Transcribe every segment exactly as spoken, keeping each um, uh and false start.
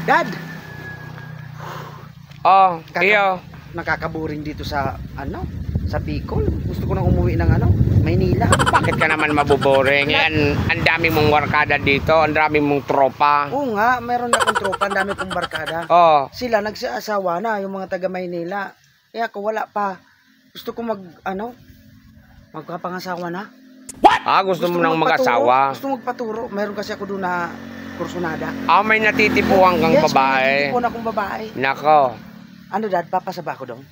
Dad! Oh, Kaka- iyo. Nakakaboring dito sa, ano, sa Bicol. Gusto ko nang umuwi ng, ano, Maynila. Bakit ka naman maboboring? Yan, ang dami mong warkada dito, ang dami mong tropa. Oo nga, meron akong tropa, ang dami kong barkada. Oh. Sila nagsaasawa na, yung mga taga Maynila. Eh, ako wala pa. Gusto ko mag, ano, magkapangasawa na. Ah, gusto mo nang mag-asawa? Gusto magpaturo. Meron kasi ako doon na kursunada. Ah, may natitipuhan kang Yes, may babae? natitipuhan akong babae. Nako. Ano, Dad? Papasa ba ako doon?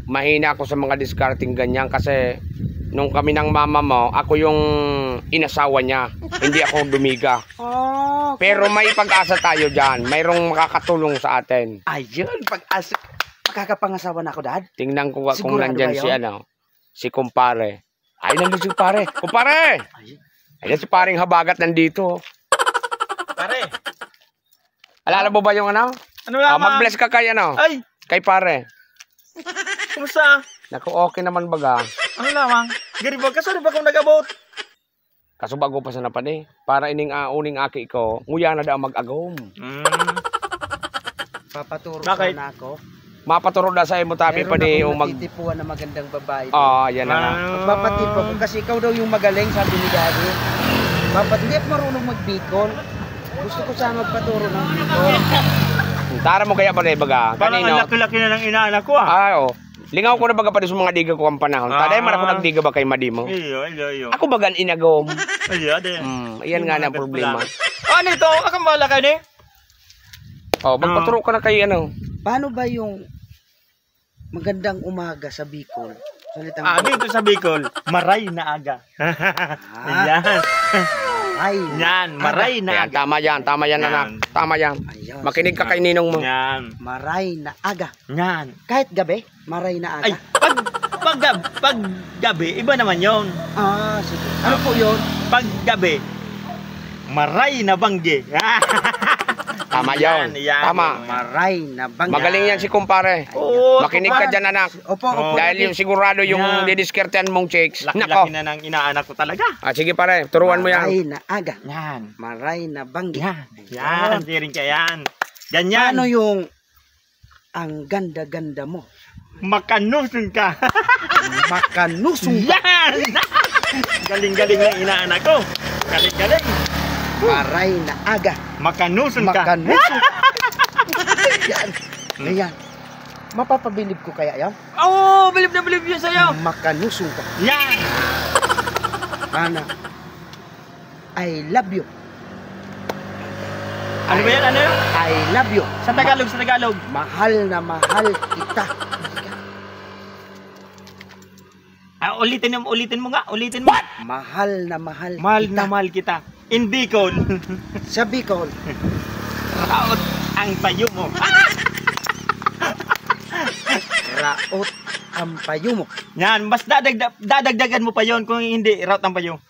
Mahina ako sa mga diskarteng ganyan kasi nung kami ng mama mo, ako yung inasawa niya. Hindi ako dumiga. Oh, Pero may pag-asa tayo dyan. Mayroong makakatulong sa atin. Ayun, pag-asa. Makakapangasawa na ako, Dad? Tingnan ko nga kung Sigurado nandyan ba si yun? ano, si kumpare. Ay, nandun si kumpare. Kumpare! Ayun. Ayan si pareng habagat nandito. Pare, Alala mo ba yung ano? Ano Ah, lamang? mag-bless ka kay ano? Ay, Kay pare. Kumusta? Naku, okay naman baga. Ano lamang? Gariba ka, sorry ba kung nag-abot? Kasubago pa sana pa ni. Para ining, ah, uning aki ko, nguya na daw mag-agom. Mm. Papaturo Bakit? sana ako. Mapaturo na sa imo tapi Meron pa ni akong umag- natitipuhan na magandang babae. Ah, yan na nga. Ah. Magpapatipon ko kasi ikaw daw yung magaling, sabi ni Daddy. Papat, hindi ako marunong magbikol. Gusto ko sana magpaturo ng bikol. Tara mo kaya pa na ibaga. Parang Kanino? ang laki-laki na ng inaanak ko, ah. Ah, oo. Lingaw ko na baga pa sa mga diga ko ang panahon. Ah. Taday man ako nagdiga ba kay Madimo? Iyo, iyo, iyo. Ako baga ang inagom. Iyo, ade. Hmm, iyan Yung nga mga na ang problema. ganun pala. Ano ito? Akong bahala ka ni? Oh, magpaturo ka na kay ano. Paano ba yung magandang umaga sa Bicol? Salitang Ah, Bicol. dito sa Bicol, maray na aga. Ah. Yan. Ay, Yan, aga. maray na Ayan, aga. tama yan, tama yan, Yan. anak. Tama yan. Ayun. Makinig ka kay ninong mo. Yan. Maray na aga. Yan. Kahit gabi, maray na aga. Ay, pag, pag, gab- pag gabi, iba naman yon. Ah, sige. Ano po yun? Pag gabi, maray na banggi. Tama yun. Yan, yan. Tama. Maray na banggi. Magaling yan si kumpare. Oo, Makinig ka kumpare. dyan, anak. Opo, Oo. opo. Dahil yung sigurado yung Yan. didiskertehan mong chicks. Laki-laki Nako. na ng inaanak ko talaga. Ah, sige pare, turuan mo yan. Maray na aga. Yan. Maray na banggi. Yan. Yan, Yan. siring ka yan. Ganyan. Paano yung ang ganda-ganda mo? Makanusong ka. Makanusong ka. Yan! Galing-galing ng inaanak ko. Galing-galing. Maray na aga. Makanusong ka. Makanusong. Yan. Ayan. Mapapabilib ko kaya yan? Oo, bilib na bilib yun sa'yo. Makanusong ka. Yan! Ana, I love you. Ano ba yan? Ano yan? I love you. Sa Tagalog, sa Tagalog. Mahal na mahal kita. Ah, ulitin mo, ulitin mo nga, ulitin mo. Mahal na mahal Mahal kita. na mahal kita. In Bicol. Sa Bicol. Raot ang payo mo. Raot ang payo mo. Yan, mas dadagda- dadagdagan mo pa yon kung hindi raot ang payo.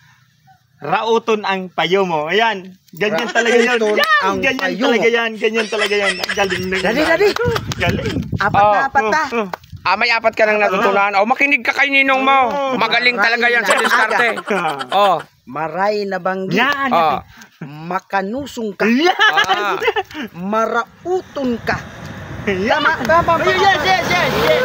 Raoton ang payo mo. Ayan. Ganyan talaga yun. Raoton Yan! ang Ganyan payo talaga mo. yan. Ganyan talaga yan. Galing na Dali, yan. dali. Galing. Apat Oh. na apat na. Oh, oh. Ah, may apat ka nang natutunan. Oh, makinig ka kay ninong mo. Oh. Magaling talaga yan sa Maray na diskarte. aga. Oh. Maray na banggi. Yan. Oh. Makanusong ka. Yan. Ah. Marauton ka. Yan. Tama, tama, Ay, tama. yes, yes, yes, yes.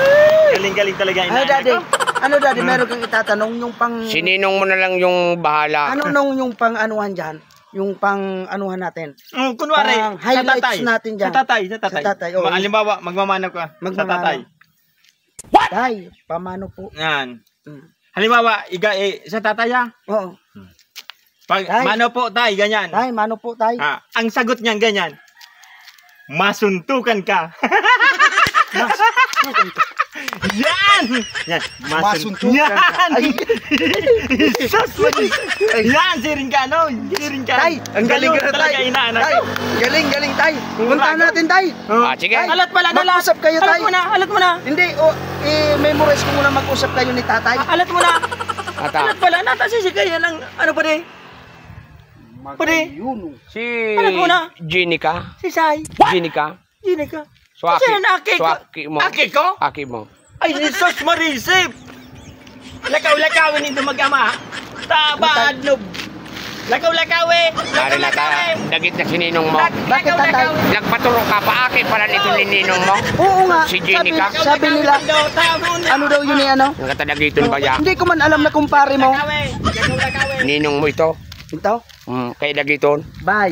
Galing-galing talaga Ay, inaanak daddy. ko. Ano, daddy, Hmm. meron kang itatanong yung pang Si ninong mo na lang yung bahala. Ano nung yung pang anuhan dyan? Yung pang anuhan natin? Oh, kunwari, Pang sa highlights tatay. natin dyan. Sa tatay, sa tatay. Sa tatay, oo. Ma- halimbawa, magmamano ka. Sa Magmamano. tatay. Tay, pamano po? Yan. Mm. Halimbawa, iga, eh, sa tatay, ha? Oo. Pag, Tay. "Mano po, tay?" ganyan. Tay, mano po, tay? Ah, ang sagot niyan, ganyan. "Masuntukan ka." Masuntukan ka. Yan! Yan. Masun- Masuntukan ka. Yan! Ay. Sus, Ay. Yan, siring ka, no? Siring ka. Tay, ang galing Galing ka na, talaga, tay. inaanak Tay, ko. galing, galing, tay. Puntahan Ano? natin, tay. Oh. Ah, sige. Tay, Alat pala, alat. mag-usap kayo, Alat tay. mo na, alat mo na. Hindi, o, i-memorize ko muna mag-usap kayo ni tatay. Ah, alat mo na. Ata. Alat pala, nata si Sigay, yan ang, ano pa di? Pwede. Magayuno. Si Alam mo na. Jenica. Si Sai. Jenica. Jenica. So, Kasi aki, yan, aki so, ko. aki mo. Aki ko? Aki mo. Ay, Jesus Marisip! Lakaw-lakawin nindo mag-ama. Tabad, nob. Lakaw-lakaw eh! Pare na ta, dagit na si ninong mo. Bakit, tatay? Nagpaturo ka, paaki pala nito ni ninong mo. Oo nga. Si Jenny ka? Sabi nila, ano daw yun eh, ano? Nakatadagiton ba ya? Hindi ko man alam na kumpare mo. Ninong mo ito. Ito? Mm, kay dagiton. Bay.